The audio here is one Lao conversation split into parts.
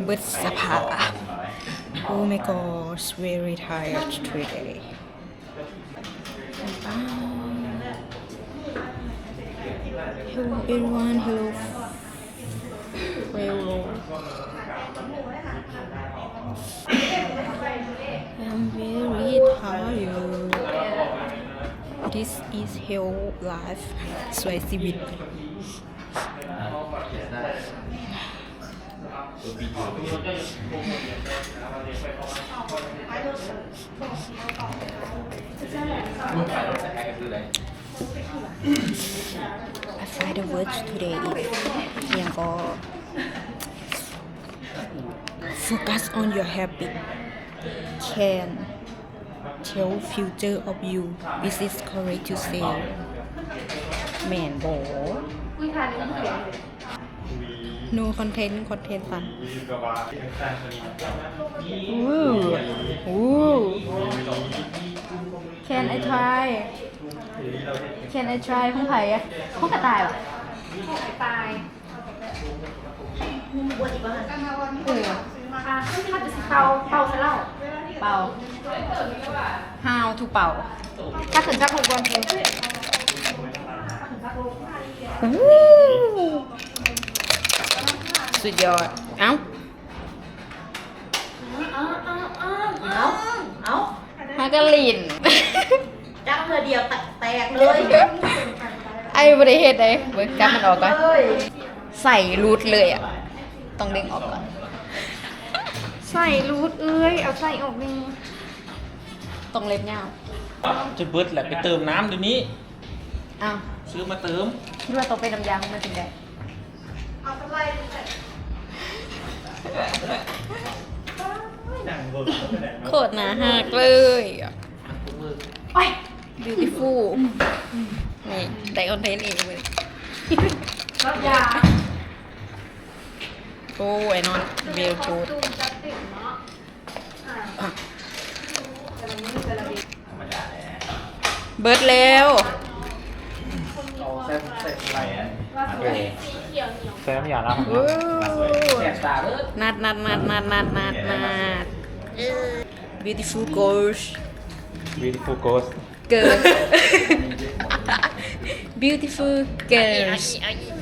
ເບິດສະພາບ. Oh my gosh, very tired today. Hello everyone, hello. Hello. I'm very tired. This is hell life. ຊ່ວຍຊີວິດ. I find the word today is ຫຍັງກໍ focus on your habit can tell future of you. Is it correct to say? ແມ່ນບໍ່? No content, content ຕັນ. ໂອ້ ໂອ້ Can I try? Can I try ຂອງໃຜອະ? ຂອງກະຕ່າຍຫວາ? ເອີ ເຮົາຈະຊິເປົ່າ ເປົ່າໃສ່ເຫຼົ້າ ເປົ່າ How to ເປົ່າ ຈັບຂຶ້ນຈັບລົງກ່ອນ. ໂອ້ ສຸດຍອດ. ເອົ້າ ເອົ້າ ເອົ້າ ເອົ້າ ຫາກະຫຼິ້ນ ຈັບເທື່ອດຽວແຕກເລີຍ. ໄອ້ບໍ່ໄດ້ເຮັດເດ້ ເບິ່ງ ຈັບມັນອອກກ່ອນ. ໄສ້ຫຼຸດເລີຍອະ ຕ້ອງດຶງອອກກ່ອນ. ໄສ້ຫຼຸດເອີຍ ເອົາໄສ້ອອກແດ່. ຕ້ອງເລັບຍາວ. ຈະເບິດແລ້ວ ໄປເຕີມນ້ຳດຽວນີ້. ອ້າວ ຊື້ມາເຕີມ. ຄິດວ່າຕ້ອງເປັນນ້ຳຢາຂອງມັນຈຶ່ງໄດ້. ໂຄດໜ້າຮັກເລີຍ. ໂອ້ຍ Beautiful. ນີ້ ໄດ້ຄອນເທັນອີກມື້ນີ້. ໂອ້ ໄອ້ນອນ Very good. ເບິດແລ້ວ. ແຊມຢ່າລະ. ນັດ ນັດ ນັດ ນັດ ນັດ ນັດ ນັດ Beautiful girls. Beautiful girls. Girls. Beautiful girls.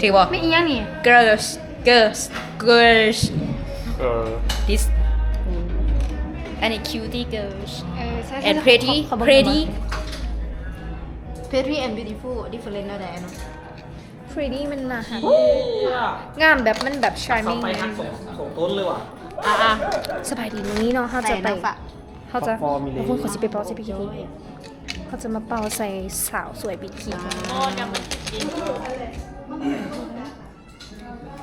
ຖືກບໍ່? ແມ່ນອີ່ຫຍັງນີ້? Girls, girls, girls. ເອີ This ອັນນີ້ cutie girls. ເອີ ໃຊ່ And pretty, pretty. Pretty and beautiful different ແນວໃດເນາະ? Pretty ມັນໜ້າຮັກ ງາມແບບ ມັນແບບ charming ໄປຮັກສອງ ສອງຕົ້ນເລີຍຫວາ? ອ່າໆ ສະບາຍດີ ມື້ນີ້ເນາະ ເຮົາຈະໄປ ເຮົາຈະ ທຸກຄົນ ເຂົາຊິໄປເປົ່າໃສ່ ເຮົາຈະມາເປົ່າໃສ່ສາວສວຍບິດຄີ.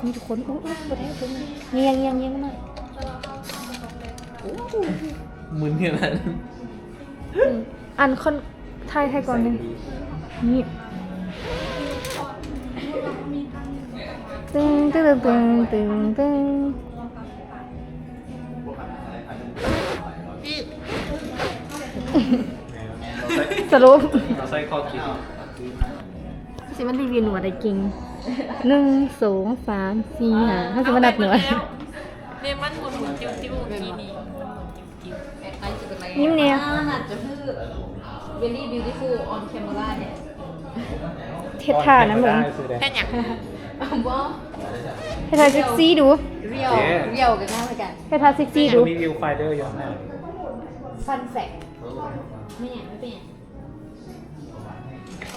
ນີ້ທຸກຄົນ ໂອ້ ບໍ່ໄດ້ ງຽງໆໆ ມາ ໂອ້ ມຶນຂະໜາດ ອືມ ອັນ ຄ່ອນ ຖ່າຍ ຖ່າຍກ່ອນໜຶ່ງ ນີ້ ຕຶງ ຕຶງ ຕຶງ ຕຶງ ຕຶງ. ສະຫຼຸບ ເຮົາໃຊ້ຂໍ້ຄິດ ຊິມາຣີວິວໜວດໃຫ້ເກັ່ງ ໜຶ່ງ ສອງ ສາມ ສີ່ ຫ້າ ເຮົາຊິມານັບໜວດ ເນມັນໝູນໆ ຕິວໆ ກີ້ນີ້. ຍິ້ມແດ່ ໜ້າຈະຄື very beautiful on camera ແດ່. ເຮັດທ່ານຳເບິ່ງ ເຮັດຫຍັງ? ບໍ່ ເຮັດທ່າເຊັກຊີດູ ຮຽວ ຮຽວກໍງາມຄືກັນ ເຮັດທ່າເຊັກຊີດູ ມີ view finder ຢູ່ຂ້າງໜ້າ fun fact ແມ່ນຫຍັງ? ມັນເປັນຫຍັງ?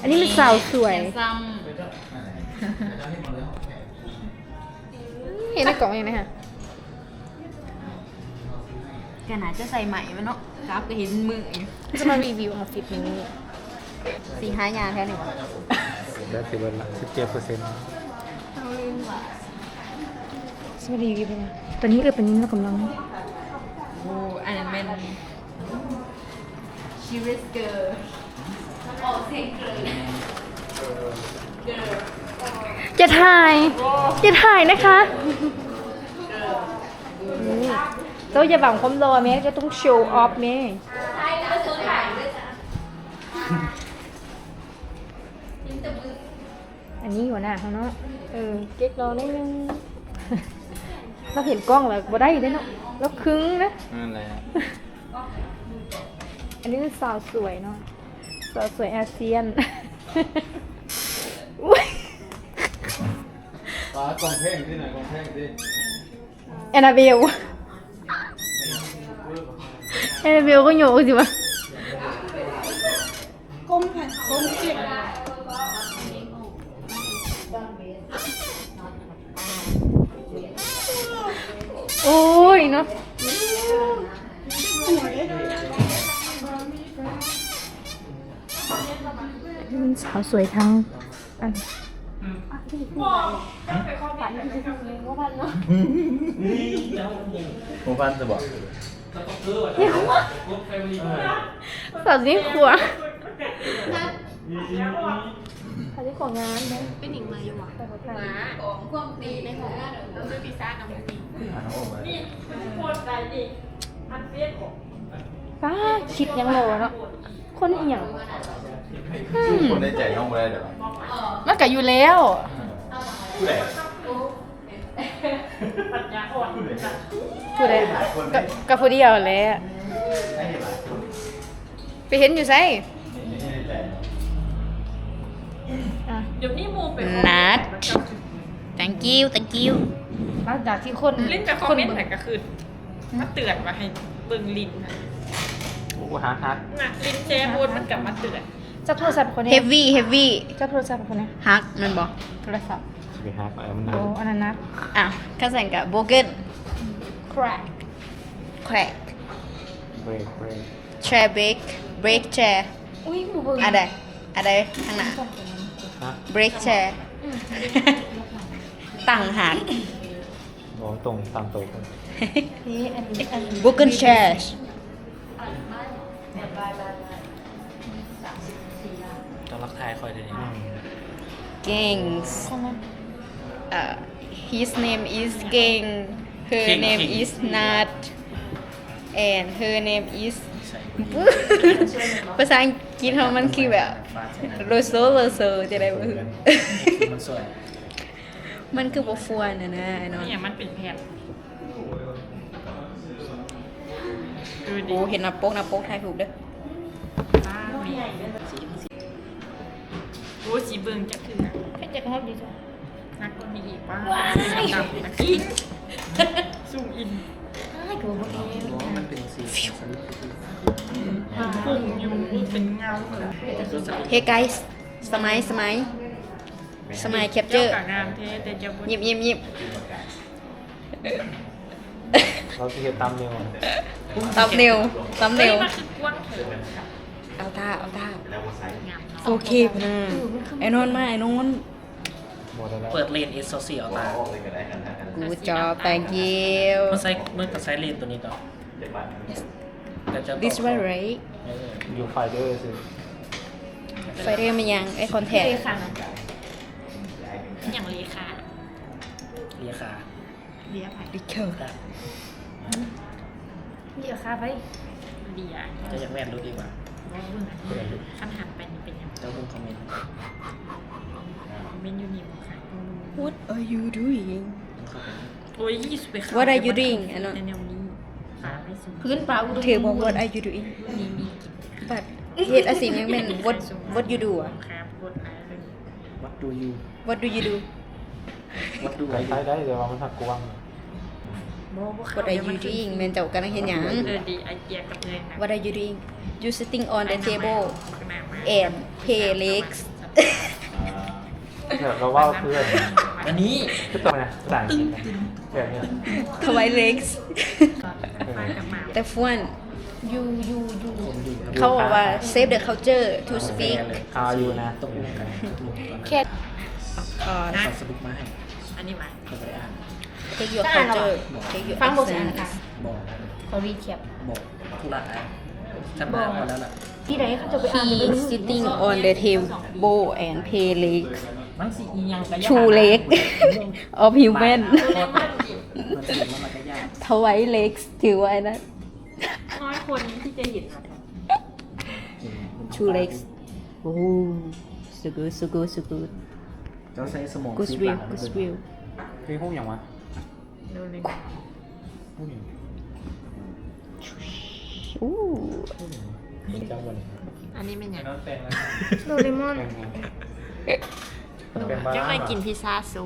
ອັນນີ້ມັນສາວສວຍ ເຫັນໃນກ້ອງຫຍັງນະ? ກະໜ້າຈະໃສ່ໄໝ້ມັນເນາະ ຈັບກະເຫັນມືຢູ່. ຈະມາຣີວິວອອບຟິດມື້ນີ້ ຊິຫາຍາກແຖວນີ້ຫວາ? ແບດຊິເບິດລະ ສິບເຈັດເປີເຊັນ. ເຮົາລືມວ່າ ຊິມາຣີວິວເບິ່ງ ຕອນນີ້ເອື້ອຍປານິນລາວກຳລັງ ໂອ້ ອັນນັ້ນແມ່ນ She is girl. ອອກສຽງ girl. Girl. ຢ່າຖ່າຍ ຢ່າถ่າຍນະຄະ. ອືມ ເຈົ້າຢ່າບັງຄວາມຫຼໍ່ແມ້ ເຈົ້າຕ້ອງໂຊອອບແມ້. ອັນນີ້ຫົວໜ້າເຮົາເນາະ ເອີ ເກັກລໍໜ້ອຍໜຶ່ງ. ລາວເຫັນກ້ອງແລ້ວບໍ່ໄດ້ເດ້ເນາະ ລາວຄຶງນະ. ນັ້ນແຫຼະ ອັນນີ້ສາວສວຍເນາະ ສາວສວຍອາຊຽນ. ອຸ້ຍ ປາກອງແພງຕິ ນະກອງແພງຕິ. ແອນນາເບວ ແອນນາເບວກໍໂຍກຊິວ່າ ກົມ ກົມເຈັບ ໂອ້ຍເນາະ. ສາວສວຍທາງ ອັນ ຫົວພັນເນາະ ຫົວພັນຈະບອກ ສາວຊິງຂົວ ສາວຊິງຂົວງາມເດ້. ເປັນຫຍັງມາຢູ່ຫວາ? ມາຂອງພວກນີ້ໃນຫ້ອງ ເອົາຊື້ພິຊານຳນີ້ ນີ້ຄົນໃດນີ້ ອັນເຟດ ປ້າ ຄິດຫຍັງໂລເນາະ. ຄົນອີ່ຫຍັງ? ອືມ ຄົນໃນໃຈນ້ອງບໍ່ໄດ້ດອກ. ມັນກະຢູ່ແລ້ວ. ຜູ້ໃດ? ຜູ້ໃດ? ກະ ກະຜູ້ດຽວແຫຼະ. ໄປເຫັນຢູ່ໃສ? ອະ ດຽວນີ້ໝູ່ໄປ Not. Thank you, thank you. ຫຼັງຈາກທີ່ຄົນ ຫຼິ້ນໄປຄອມເມັນໃຫ້ກະຄືນ ມາເຕືອນວ່າໃຫ້ເບິ່ງຫຼິ້ນ. ໂອ້ ຮັກໆ ນະ ຫຼິ້ນແຊບົດມັນກະມາເຕືອນ. ຈັບໂທລະສັບໃຫ້ຂ້ອຍແດ່ ເຮັບວີ ເຮັບວີ ຈັບໂທລະສັບໃຫ້ຂ້ອຍແດ່. ຮັກແມ່ນບໍ່? ໂທລະສັບ ຊິໄປຮັກເອົາມັນໜັກ. ໂອ້ ອັນນັ້ນໜັກ. ອ້າວ ຄັນຊັ້ນກະໂບເກີນ ແຄຣັກ ແຄຣັກ ເບຣກ ເບຣກ ແຊເບຣກ ເບຣກແຊ. ອຸ້ຍ ບໍ່ເບິ່ງ ອັນໃດ ອັນໃດທາງໜ້າ ຮະ ເບຣກແຊ. ອືມ ຕັ້ງຫາກ ບໍ່ຕົງຕາມໂຕເພິ່ນ ນີ້ ອັນ ອັນ Broken Chairs. ຕ້ອງລັກທາຍຂ້ອຍເດ້ນີ້. Gangs. ເອີ His name is Gang. Her name is Nat. And her name is ພາສາອັງກິດເຮົາມັນຄືແບບ ໂລໂຊ ໂລໂຊ ຈັ່ງໃດບໍ່ຮູ້. ມັນຄືບໍ່ຟວນນະ ອ້າຍນ້ອງ. ອີຫຍັງມັນເປັນແຜ່ນ? ໂອ້ ເຫັນໜ້າປົກ ໜ້າປົກ ຖ່າຍຮູບເດີ້. ໂອ້ ຊິເບິ່ງຈັກເທື່ອ. ເຮັດຈັກຮອບດີຈ້ະ. ໜັກກວ່ານີ້ອີກ. ວ້າຍ ສູງອິນ. ອ້າຍ ກະບໍ່ແພງ. ມັນເປັນສີສັນ ປຸ້ງຢູ່ ເປັນເງົາ. Hey guys, smile, smile. Smile capture. ງາມແທ້ ແຕ່ຈະບໍ່ ຍິ້ມໆ ຍິ້ມ. ເຮົາຊິເຮັດຕຳເນວ ຕຳເນວ ຕຳເນວ. ເອີຍ ມັນຄືກວ້າງເທີ. ເອົາທ່າ ເອົາທ່າ. ໂອເຄພຸ້ນນະ. ໄອ້ນົນມາ ໄອ້ນົນ. ເປີດເລນ ເອັສ ຊາວສີ່ ເອົາທ່າ. Good job, thank you. ມັນໃຊ້ ມັນກະໃຊ້ເລນໂຕນີ້ຕໍ່. This one, right? ເອີ ຢູ່ໄຟເດີຊື່. ໄຟເດີແມ່ນຫຍັງ? ໄອ້ຄອນແທກ ເລຂາ. ຫຍັງເລຂາ? ເລຂາ ເລຂາ ເລຂາ ເລຂາໄປ. ເລຂາ ເຈົ້າຢາກແວ່ນຫຼຸດອີກຫວາ? ບໍ່ເບິ່ງ ຄັນຫັນໄປນີ້ເປັນຫຍັງ? ເຈົ້າເບິ່ງຄອມເມັນ ຄອມເມັນຢູ່ນີ້ບໍ່ຄະ? What are you doing? ໂອ້ຍ ຊິໄປ What are you doing? ອັນນັ້ນ ແນວນີ້ ຂາໄປສູງ ພື້ນປາອຸດົມສົມບູນ. ຖືກບໍ່? What are you doing? ມີ ມີ But ເຮັດອາຊີບຫຍັງແມ່ນ what, what you do ອະ? What do you, what do you do? What do I do? ໄດ້ ໄດ້ ແຕ່ວ່າມັນຫາກກວ້າງ. What are you doing? ແມ່ນເຈົ້າກຳລັງເຮັດຫຍັງ? What are you doing? You sitting on the table and play legs. ແບບເຮົາເວົ້າຄື ອັນນີ້ຄືຕົວນະ ພາສາອັງກິດນະ ແບບນີ້ Tawai legs. ເອີ ແຕ່ຟວນ ເຂົາເວົ້າວ່າ save the culture to speak. ເຂົາຢູ່ນະ ແຄ່ ເຂົາສະຫຼຸບມາໃຫ້ ອັນນີ້ມາ Take your culture, take your accent. ບໍ່ ຂໍ recap. ບໍ່ ທຸລະອາຍ ຈຳໜ້າພໍແລ້ວລະ. ທີ່ໃດເຂົາເຈົ້າໄປອ່ານ He sitting on the table and play legs. ມັນຊິອີ່ຫຍັງກະຢ່າ Two leg of human. Tawai legs ຖືວ່າອັນນັ້ນ ນ້ອຍຄົນທີ່ຈະເຫັນ. Two legs. ໂອ້ so good, so good, so good. ເຈົ້າໃຊ້ສະໝອງ Good view, good view. ເຮີ້ຍ ໂຮງຫຍັງວະ? ໂດເຣມອນ. ອູ້ ເປັນຈັງຫວະນີ້ ອັນນີ້ແມ່ນຫຍັງ? ໂດເຣມອນ. ຈັ່ງໄດ້ກິນພິຊາຊູ.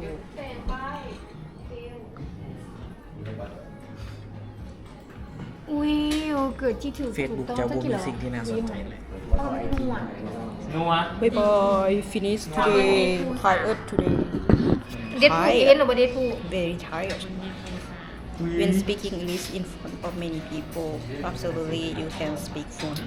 ອຸ້ຍ ໂອເກີດທີ່ຖືກ ເຟສບຸກເຈົ້າບໍ່ມີສິ່ງທີ່ໜ້າສົນໃຈເລີຍ. ເອົາໜວດ. ນົວະ. Bye bye, finish today, tired today. ເດັດພູເຫັນຫຼືບໍ່ເດັດພູ? Very tired. When speaking English in front of many people, absolutely you can speak fluent.